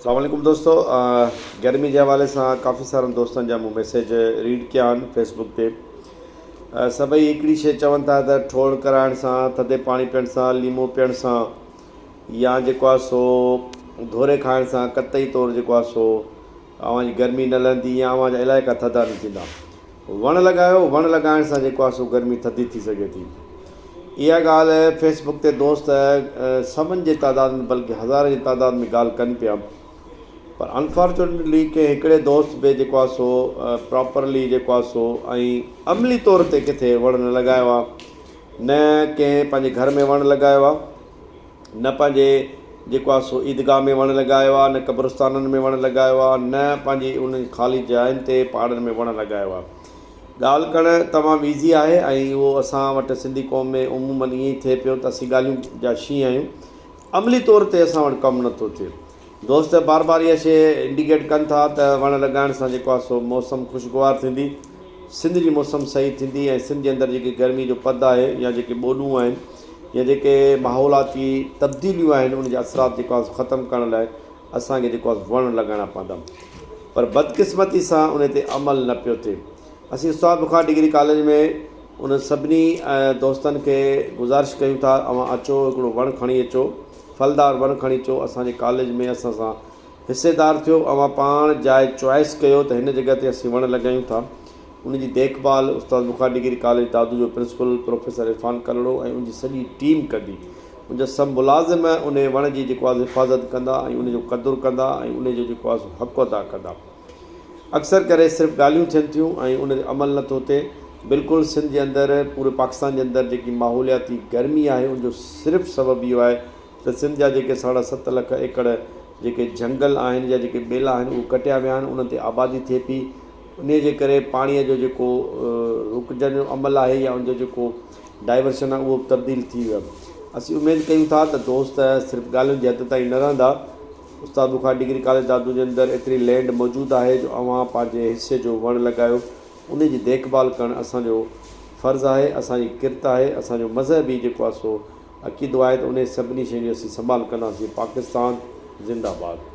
السلام عليڪم دوستو گرمي جي حوالي سان ڪافي سارن دوستن جا مون ميسيج ريڊ ڪيا آهن فيسبوڪ تي سڀئي هڪڙي شي چون ٿا ته ٺوڙ ڪرائڻ سان ٿڌي پاڻي پيئڻ سان ليمو پيئڻ سان يا جيڪو آهي سو ڌوري کائڻ سان قطعي طور جيڪو آهي سو اوهان جي گرمي نه لهندي يا اوهان جا علائقا ٿڌا نه ٿيندا وڻ لڳايو، وڻ لڳائڻ سان جيڪو آهي سو گرمي ٿڌي ٿي سگهي ٿي. اها ڳالهه فيس بڪ تي دوست سون جي تعداد ۾ بلڪه هزارن جي تعداد ۾ ڳالهه ڪن پيا پر انفارچونيٽلي ڪنهن هڪڙي دوست به جيڪو آهي سو پراپرلي جيڪو آهي سو ۽ عملي طور تي ڪٿي وڻ نه لڳايو آهي نه ڪنهن پنهنجي گهر ۾ وڻ لڳايو آهي. نه پنهنجي جيڪو آهي سو عيدگاهه ۾ وڻ لڳايو آهي نه قبرستانن ۾ وڻ لڳايو آهي نه پنهنجي انهن خالي جاين تي پهاڙن ۾ وڻ لڳايو آهي. ڳالهه ڪرڻ تمام ايزي آهي ۽ اهو اسان وٽ سنڌي قوم ۾ عموماً ائين ئي ٿئي پيو ته اسين ڳالهيون جا شينهن آهيون عملي طور تي اسان وٽ ڪم نٿو ٿئي. دوست بار بار اها شيء انڊيڪيٽ ڪن ٿا ته وڻ لڳائڻ سان جيڪو آهي سو موسم خوشگوار ٿيندي، سنڌ جي موسم صحيح ٿيندي ۽ سنڌ جي اندر جيڪي گرمي جو پد آهي يا جيڪي ٻوڏون آهن يا جيڪي ماحولاتي تبديليون آهن ان جا اثرات جيڪو آهي سو ختم ڪرڻ لاء اسان کي جيڪو آهي سو وڻ لڳائڻا پوندا پر بدقسمتي سان ان تي عمل نه پيو ٿئي. اسين استاد بخار ڊگري ڪاليج ۾ انهن سڀني دوستن کي گذارش ڪيون ٿا اوهان اچو هڪڙو وڻ کڻي اچو ڦلدار وڻ کڻي اچو اسان جي ڪاليج ۾ اسان سان حصيدار ٿيو اوهان پاڻ جاء چوائس ڪيو ته هن جڳهه تي اسين وڻ لڳايون ٿا ان جي ديک ڀال استاد بخار ڊگري ڪاليج دادو جو پرنسپل پروفيسر عرفان ڪلهوڙو ۽ ان جي سڄي ٽيم ڪندي ان جا سڀ ملازم ان وڻ جي جيڪو آهي حفاظت ڪندا ۽ ان جو قدر ڪندا ۽ ان جو جيڪو آهي حق ادا ڪندا اڪثر ڪري صرف ڳالهيون ٿين ٿيون ۽ ان تي عمل نه ٿو ٿئي. بلڪل سنڌ جي اندر پوري پاڪستان جي اندر جيڪي ماحولياتي گرمي آهي ان جو صرف سبب اهو آهي ته سنڌ جا جيڪي ساڍا ست لک ايڪڙ جيڪي جهنگل آهن يا جيڪي ٻيلا آهن اهي ڪٽيا ويا آهن انهن تي آبادي ٿئي پئي انهي جي ڪري پاڻي جو جيڪو رڪجڻ جو عمل آهي يا ان جو جيڪو ڊائيورشن آهي اهو به تبديل ٿي ويو آهي. اسين اميد ڪيون ٿا ته دوست صرف ڳالهين جي حد تائين نه رهندا. استاد بخاري ڊگري ڪاليج دادو جي اندر ايتري لينڊ موجود آهي جو اوهان پنهنجي حصي جو وڻ لڳايو انهي جي ديک ڀال ڪرڻ اسان جو فرض آهي اسان جي ڪرت آهي اسان جو مذهبي جيڪو آهي سو عقيدو آهي ته انهي سڀني شين جي اسين سنڀال ڪنداسين پاڪستان زنده باد.